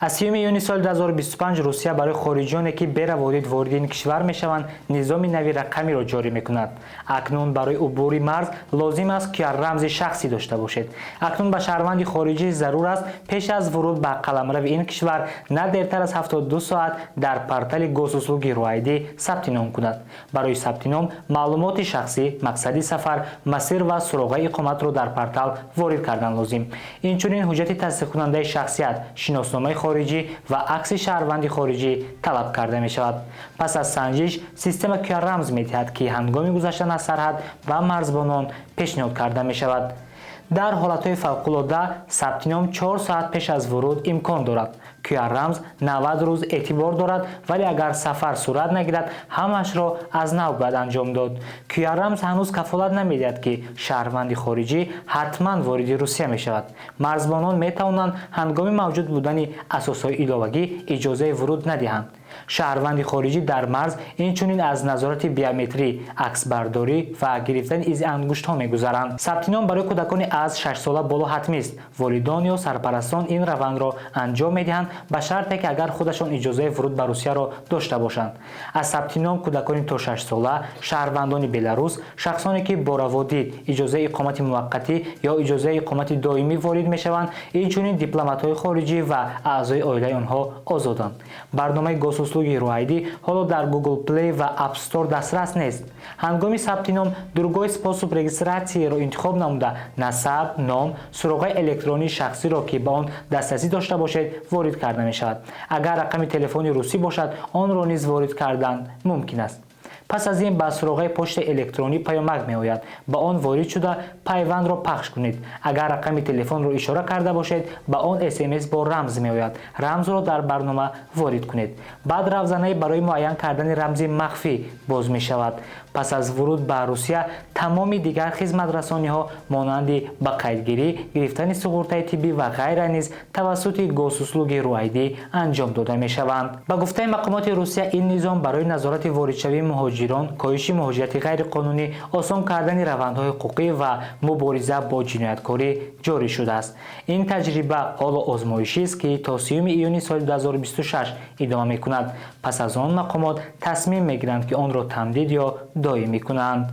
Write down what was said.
Аз 30 июни соли 2025 Русия барои хориҷиёне, ки бе раводид вориди ин кишвар мешаванд, низоми нави рақамиро ҷорӣ мекунад. Акнун барои убури марз лозим аст QR-рамзи шахсӣ дошта бошед. Акнун ба шаҳрванди хориҷӣ зарур аст, пеш аз вуруд ба қаламрави ин кишвар на дертар аз 72 соат дар портали Госуслуги RU ID сабти ном кунад. Барои сабти ном маълумоти шахсӣ, мақсади сафар, масир ва суроғаи иқоматро дар портал ворид кардан лозим. Инчунин ҳуҷҷати тасдиқкунандаи шахсият, шиносномаи хориҷӣ ва акси шаҳрванди хориҷӣ талаб карда мешавад. Пас аз санҷиш система QR-рамз медиҳад, ки ҳангоми гузаштан аз сарҳад ба марзбонон пешниҳод карда мешавад. Дар ҳолатҳои фавқулода сабти ном 4 соат пеш аз вуруд имкон дорад. QR-рамз 90 рӯз эътибор дорад, вале агар сафар сурат нагирад, ҳамаашро аз нав бояд анҷом дод. QR-рамз ҳанӯз кафолат намедиҳад, ки шаҳрванди хориҷӣ ҳатман вориди Русия мешавад. Марзбонон метавонанд ҳангоми мавҷуд будани асосҳои иловагӣ иҷозаи вуруд надиҳанд. Шаҳрванди хориҷӣ дар марз инчунин аз назорати биометрӣ, аксбардорӣ ва гирифтани изи ангуштҳо мегузаранд. Сабти ном барои кӯдакони аз 6 сола боло ҳатмист. Волидон ё сарпарастон ин равандро анҷом медиҳанд, ба шарте ки агар худашон иҷозаи вуруд ба Русияро дошта бошанд. Аз сабти ном кӯдакони то 6 сола, шаҳрвандони Беларус, шахсоне, ки бо раводид, иҷозаи иқомати муваққатӣ ё иҷозаи иқомати доимӣ ворид мешаванд, инчунин дипломатҳои хориҷӣ ва аъзои оилаи онҳо озоданд. Барномаи Госуслуги RU ID ҳоло дар Google Play ва App Store дастрас нест. Ҳангоми сабти ном «Другой способ регистрации»-ро интихоб намуда, насаб, ном, суроғаи электронии шахсиро, ки ба он дастрасӣ дошта бошед, ворид карда мешавад. Агар рақами телефони русӣ бошад, онро низ ворид кардан мумкин аст. Пас аз ин ба суроғаи почтаи электронӣ паёмак меояд. Ба он ворид шуда, пайвандро пахш кунед. Агар рақами телефонро ишора карда бошед, ба он СМС бо рамз меояд. Рамзро дар барнома ворид кунед. Баъд равзанаи барои муайян кардани рамзи махфӣ боз мешавад. Пас аз вуруд ба Русия тамоми дигар хизматрасониҳо, монанди ба қайдгирӣ, гирифтани суғуртаи тиббӣ ва ғайра низ тавассути Госуслуги RU ID анҷом дода мешаванд. Ба гуфтаи мақомоти Русия, ин низом барои назорати воридшавии муҳоҷирон, коҳиши муҳоҷирати ғайриқонунӣ, осон кардани равандҳои ҳуқуқӣ ва мубориза бо ҷинояткорӣ ҷорӣ шудааст. Ин таҷриба ҳоло озмоишист, ки то 30 июни соли 2026 идома мекунад. Пас аз он мақомот тасмим мегиранд, ки онро тамдид ё доимӣ кунанд.